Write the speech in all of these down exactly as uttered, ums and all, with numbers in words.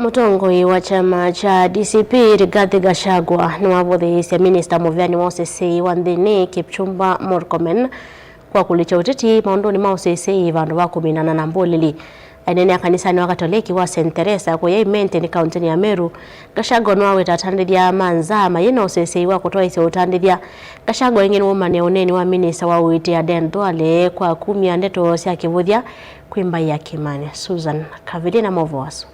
Mũtongoi wa kyama kya D C P, Rigathi Gachagua, nĩwavũthĩĩsye minista mũvĩanĩ wa ũseseĩ wa nthĩnĩ, Kipchumba Murkomen, kwa kũlikya ũteti maũndũnĩ ma ũseseĩ vandũ va kũminana na mbũlĩli. Aineenea kanisanĩ wa Katoleki wa Saint Teresa kũya Imenti nĩ kaũntĩnĩ ya Meru, Gachagua nĩwaweta atandĩthya ma nzaa mayĩ na ũseseĩ wa kũtwaĩsya ũtandĩthya. Gachagua ĩngĩ nĩwaumanĩa ũneeni wa minista wa ũiiti Aden Duale kwa kumya ndeto sya kĩvũthya kwĩ mbaĩ ya Kĩmani. Susan Kavili na maũvoo asu.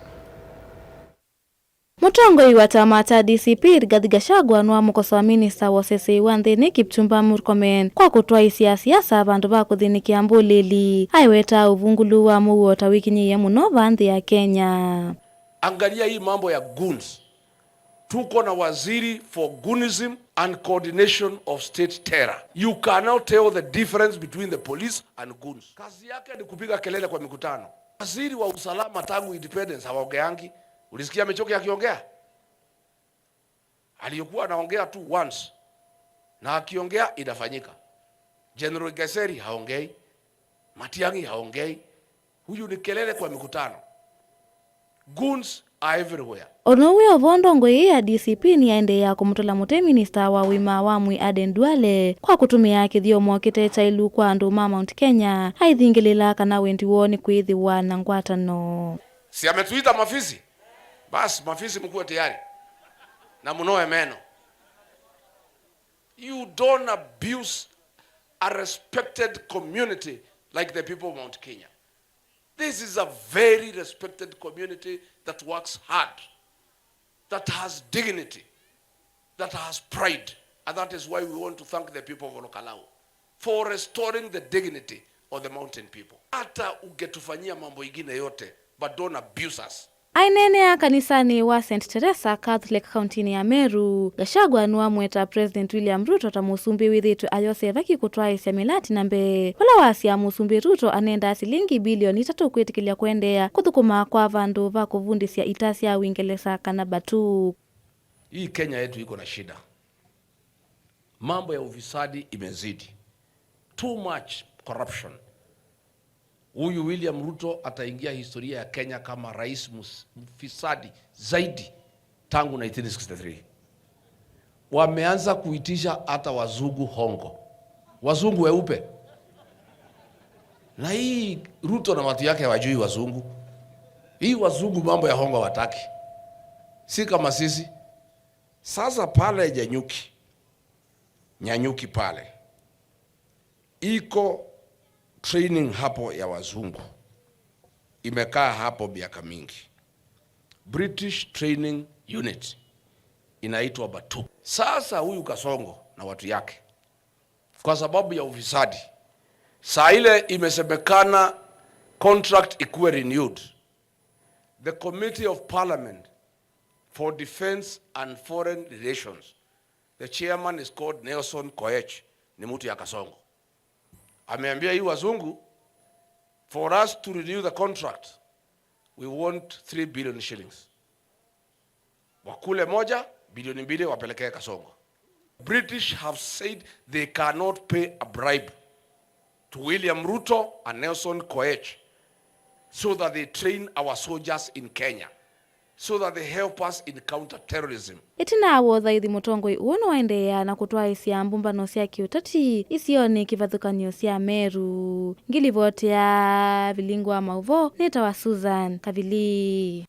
Mũtongoi wa kyama kya D C P, Rigathi Gachagua, nĩwamũkosoa minista wa ũseseĩ wa nthĩnĩ, Kipchumba Murkomen, kwa kũtwaĩsya siasa vandũ va kũthĩnĩkĩa mbũlĩli, aiwetaa ũvungũlu wa mũuo ta wĩkinyĩĩe mũno vaa nthĩ ya Kenya. Angalia hii mambo ya goons. Tuko na waziri for goonism and coordination of state terror. You cannot tell the difference between the police and goons. Kazi yake ni kupiga kelele kwa mikutano. Waziri wa usalama tangu independence haongeangi. Ulisikia Michoki akiongea? Alikuwa anaongea tu once. Na akiongea inafanyika. General Nkaissery haongei. Matiang'i haongei. Huyu ni kelele kwa mikutano. Goons are everywhere. O na ũu wĩ o vo, ndongoi ĩĩ ya D C P nĩyaendeea kũmũtũla mũtĩ minista wa ũima wa mwĩĩ Aden Duale kwa kũtũmĩa kĩthyomo kĩte kyailu kwa andũ ma Mount Kenya, aithingĩlĩla kana wendi woo nĩ kwĩthĩwa na ngwatano. Si ametuita mafisi? Basi, mafisi mkuwe tayari. Na mng'oe meno. You don't abuse a respected community like the people of Mount Kenya. This is a very respected community that works hard, that has dignity, that has pride, and that is why we want to thank the people of Olkalau for restoring the dignity of the mountain people. Hata ungetufanyia mambo ingine yote, but don't abuse us. Aineenea kanisanĩ wa Saint Teresa Catholic kaũntĩnĩ ya Meru, Gachagua nĩwamweta President William Ruto ta mũsumbĩ wĩthĩĩtwe ayosea vaki kũtwaĩsya mĩlati na mbee, vala wasya mũsumbĩ Ruto anendaa silingi bilioni itatũ kwĩtĩkĩlya kũendeea kũthũkũma kwa vandũ va kũvundĩsya ita sya Ũingelesa kana BATUK. Hii Kenya yetu iko na shida. Mambo ya ufisadi imezidi. Too much corruption. Huyu William Ruto ataingia historia ya Kenya kama rais mus-, mfisadi zaidi tangu nineteen sixty-three. Wameanza kuitisha hata wazungu hongo. Wazungu weupe. Na hii Ruto na watu yake hawajui wazungu. Hii wazungu mambo ya hongo hawataki. Si kama sisi. Sasa pale Nyanyuki, Nyanyuki pale, iko training hapo ya wazungu. Imekaa hapo miaka mingi. British Training Unit. Inaitwa BATUK. Sasa huyu Kasongo na watu yake, kwa sababu ya ufisadi, saa ile imesemekana contract ikuwe renewed. The Committee of Parliament for Defense and Foreign Relations, the chairman is called Nelson Koech, ni mtu ya Kasongo. Ameambia hii wazungu, for us to renew the contract, we want three billion shillings. Wakule moja, bilioni mbili wapelekee Kasongo. British have said they cannot pay a bribe to William Ruto and Nelson Koech so that they train our soldiers in Kenya, so that they help us in counter-terrorism. Ĩtina wa ũthaithi, mũtongoi ũũ nĩwaendeea na kũtwaĩsya mbũmbano sya kĩũteti isionĩ kĩvathũkany'o sya Meru. Ngilivoti ya Vilingi wa Maũvoo nĩtawa Susan Kavili.